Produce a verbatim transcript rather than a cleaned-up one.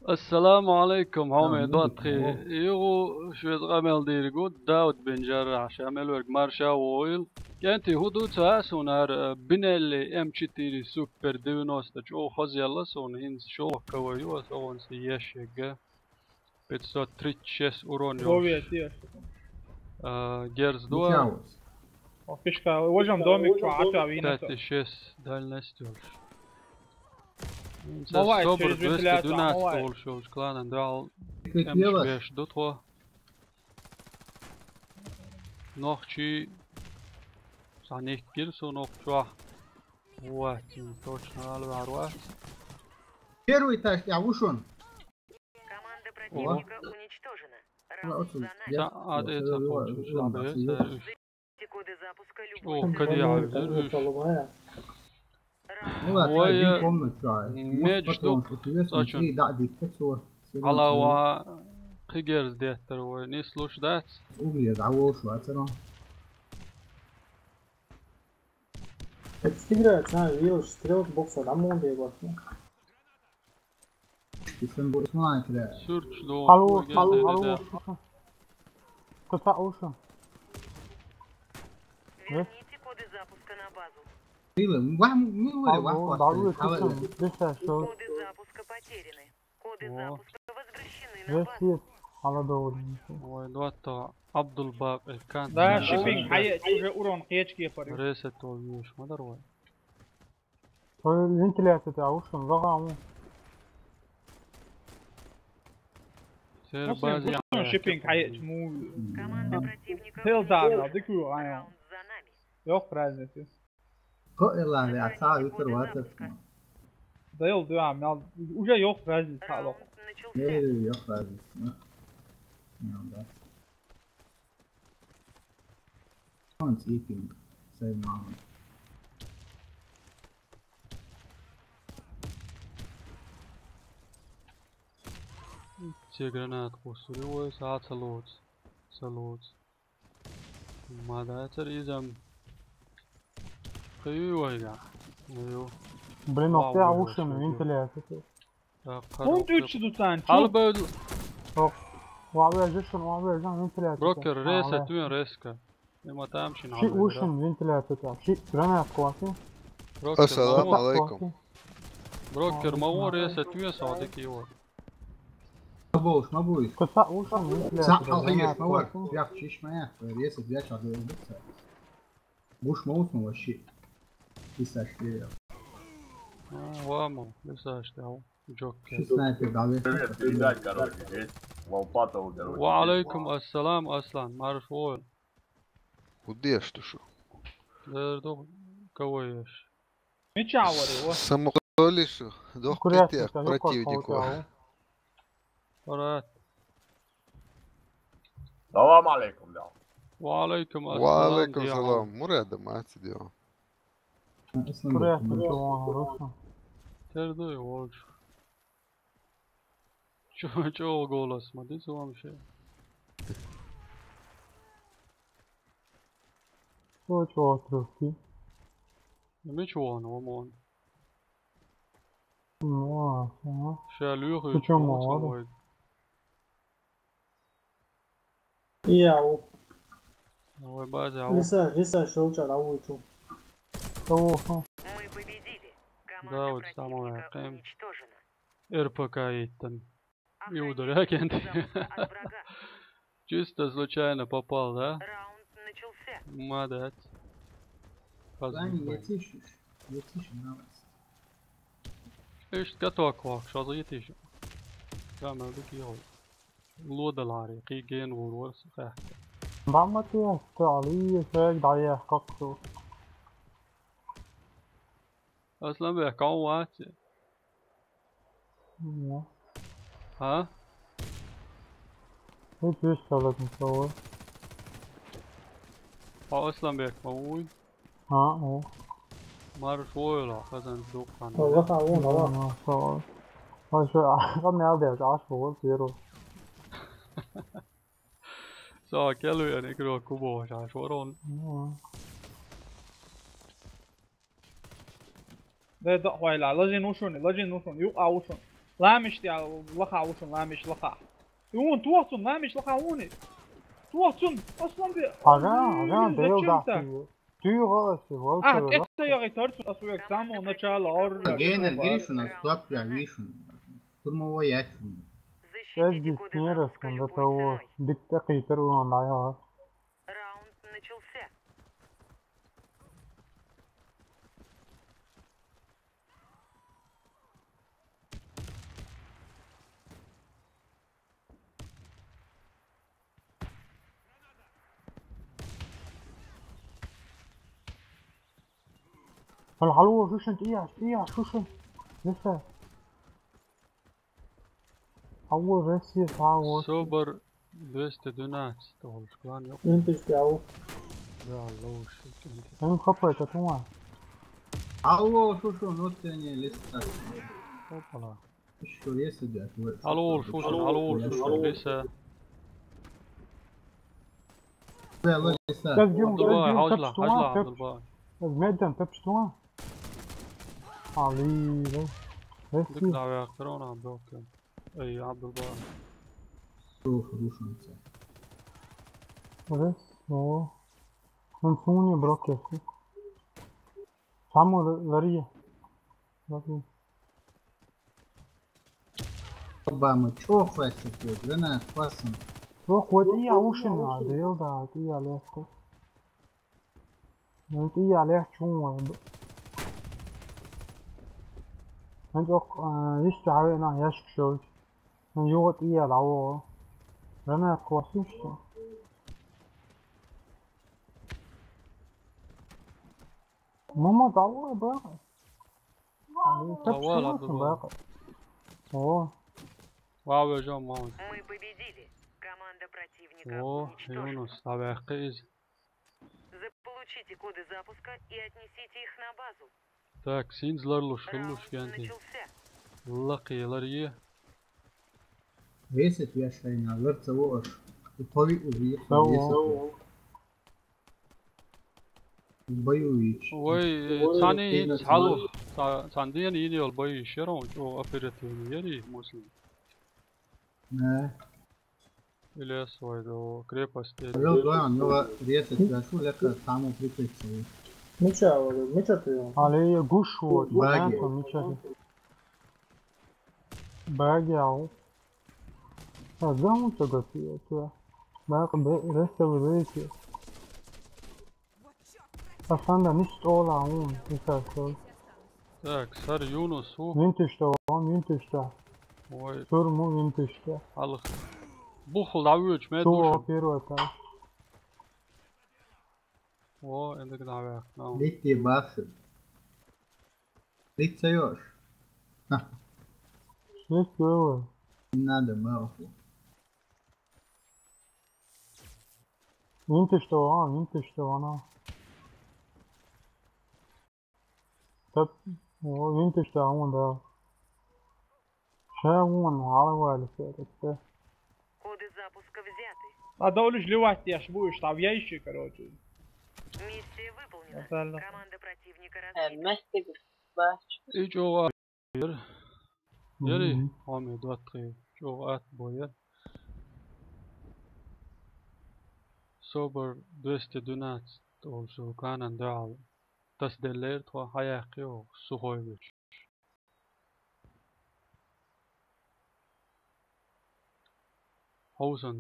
Ассаламу Ӏалайкум, хьоме доттагӀий. Юху шуьца къамел дийриг ву Дауд бин Жаррахь, ша мел верг марша войла. КӀентий, хӀун ду ца а суна хӀара, э, Бинелли М четыре Супер девяносто чӀогӀа хазъелла суна, хӀинца шолгӀа кавай ю аса, оха сан еш егга. Пятьсот тридцать шесть урон йолуш. Гове те. А, герз ду. Ничего. О, фишка, важам домик чу, а чу а вина. Пять и шесть дальность йолуш. Ца собар через двести двенадцать вентиляцию, а, олуш йолчу кланан дуьхьал. М ши беш ду тхо. Нохчий. Ца нихкира со нохчохь. Вот, точно, алвар вац. Первый этаж, я вышел. Команда противника уничтожена. Раунд за нами. Ца а де ца кхочуш, а бе, ца уьш. Коды запуска любой. О, кади а визир уьш. Ой, между прочим. Алава кхигерз деттар вай, нислуш дац. Угли, да, волуш вацара. Это стигра, цна, вилш, стрелка бокса, да, мон бегот. Суьрташ дохуш. Алло, алло, алло. Куда ушел? Верните коды запуска на базу. Алло, да, вы слышим. Дыши, что? Коды запуска потеряны. Коды запуска возвращены на базу. Весь есть. Алло, да, вот. Ой, да, то Абдулбак, э, кан. Да, шиппинг, хьаеъча уже урон кхечу кепара. Ресет вовлуьйш ма дара вай. Вентиляция тӀе а вушун, ваха а ву. Сер базе а шиппинг хьаеъча му. Команда противника. Сел дара, дика ву, айо. Раунд за нами. Йоккха разница. Кхо элан веа цхьа а витар вацарх ма. Да йол дуьа мел, уже йоккха разница цхьа а лоху. Раунд начался. Э, йоккха разница, ма. Мел дац. Хьанца итинг, сай мама. Се гранат кхуссур ю вай, схьа а ца лоцу, ца лоцу. Ма дацара иза-м. Кхин ю вайгахь? Ю. Блин, охьа а вушун вентиляция. ХӀунда уьттуш ду царна? Хьалабевлла. Ох, ван вежа шуна, ван вежа, вентиляция. Брокер, реса, туьйна реска. Ма тамашийна. Шиъ вушун вентиляция, шиъ гранат кхоссий. Ассаламу алейкум. Брокер, ма вон реса, туьйна со дика йо. Ма бовш, ма буй. Кхин цхьаъ ву шуна вентиляция. Цхьаъ хьалхаеш ма вара. Яхча йиш ма яц, вай ресат веш а дойла ца. Гуш ма ву цунна вай шиъ. Лисаш тӀе ял. А, ва ма, лисаш тӀе ял. Джокер. Ши снайпер дӀавеста. Привет, передать, короче, есть. Лопата, короче, есть. Ва алейкум ассалам, Аслан, марш войла. ХӀун деш ду шу? Дер ду кавай еш. Мича вари, во? Самохвалишь, дох курятник, притех, а ну как противнику. Парад. Салам алейкум, да. Ва алейкум ассалам, Диан. Ва алейкум салам. Мурада маци, Диан. Курятник, Диан, руслан. Тер ду и волчу. Чё, чё голос, ма дицу вообще. Чё, чё, отрывки? Мича вон, вон. Ну, ага. Ша луьйху. Ты чё, молодец? Яу. Вай базе, ау. Лиса, лиса, шел чара, ау, чу. Ого. Мы победили. Команда противника уничтожена. Да, вот самое, конечно. РПК иттан. И ударяй, кенти. Чисто случайно попал, да? Раунд начался. Молодец. Ваня, я тишу, я тишу, молодец. Иштта гаток вахча, аза йитиша. Ша мел дика йогӀу. Лодаларе, кхин ген вур вара со хаьхка. Бамма те, те али, шег дае, как со. Асланбек, кхин вац? Ну. А? Ну, чё сказать, ничего. А Асланбек, ма вуй? А, о. Марш войла, хазан дукхан. Ва, ва, ва, ва. Ну, что? Ой, что, а, ко мне алдеш, а, что, вот, веру. Со, келуян игрок кубош, а, шорон. Ну. Де да хьойла, лажин ву шуни, лажин ву шуни, юкъа ву шуни. Ламиш тӀа лаха ву шуни, ламиш лаха. Юн, тохцун, ламиш лаха вуни. Тохцун, аслан бе. Хажа, хажа, Ой, дел зачем так? Дахи. Тюга си, вау. А, это я говорю, торцун, а свой самого начала, ор. Генер, гири шуна, стоп, я вижу. Штурмовой я шуна. Защитите коды запуска любой ценой. Битте китер улан да я. Раунд начался. Алло, алло, слушай, я, я, слушай. Лиса. Алло, Россия, алло. Собор двести двенадцать, ол клан ёк. Интиш, алло. Да, алло, шут, интиш. Эн хапай, это тума. Алло, слушай, внутренний листа. Опа-ла. Ещё есть, ребят, вот. Алло, слушай, алло, слушай, Лиса. Да, алло, Лиса. Сейчас, Дима, Абдулбай, Дима, хажла, тапчтума, хажла, тап-, Абдулбай. Меддан тапчтума. Али, да. Дик давай, корона, бёк. Эй, Абдулбай. Слушай, слушай, слушай. Раз, о. Он сумни брокер. Само лария. Лария. Обама, чё хватит, блин, а, классно. Чё хватит, я уши надо, да, я легко. Мин тӀе ялех чун вай. Мин чӀокх, а, вист хьавеана яшка шовча. Мин юха тӀе яла вогӀу. Гранат кхоссуш шу. Мама, дӀавола бакъа. ДӀавола, дӀавола. Бакъа. О. Вау, вежа, мама. Мы победили. Команда противника уничтожена. О, Юнус, дӀаваьккхи иза. Заполучите коды запуска и отнесите их на базу. Так, синзларлуш, хуллуш, Раунд янти. Начался. Лакхи ларье. Весет я шайна, ларца воаш. И пови уви, Сау. Весет. Боювич. Ой, э, цани ин хьалу, ца-, цан ден ин йол боювич, ярон, чо оперативный, яри, муслим. Не. Или свой, да, крепость. Алло, да, ну, резать, да, шу, лека, саму прикрыться. Ну чё, Оля, мы чё ты? Але я гушу, вот, Баги. Понятно, мы чё. Баги, ау. А, да, мы чё, готовы, это. Баг, бе-, резко вы выйти. Пацан, да, не стол, а он, не так, что. Так, сар Юнус, у. Винтишта, он винтишта. Ой. Турму винтишта. Алых. Бухл давюч, ме душ. Первый этаж. О, энди гнавяк, нау. Литти бахсы. Литцаёш. Ха. Есть первый. Не надо, мало. Винтишта, а, винтишта, ана. Тап, о, винтишта, он, да. Ша вон, алавали, это. Коды запуска взяты. А да улиш ливать, я ж будешь, там я ищу, короче. Миссия выполнена. Нормально. Команда противника разбита. Э, мехтиг бач. И чё, Яри, Мгм. Ами, двадцать три. Чё, ат боя. Собор двести двенадцать, ол шу канан дал. Тас деллер тхо хаяхио, сухой вич. Хаусан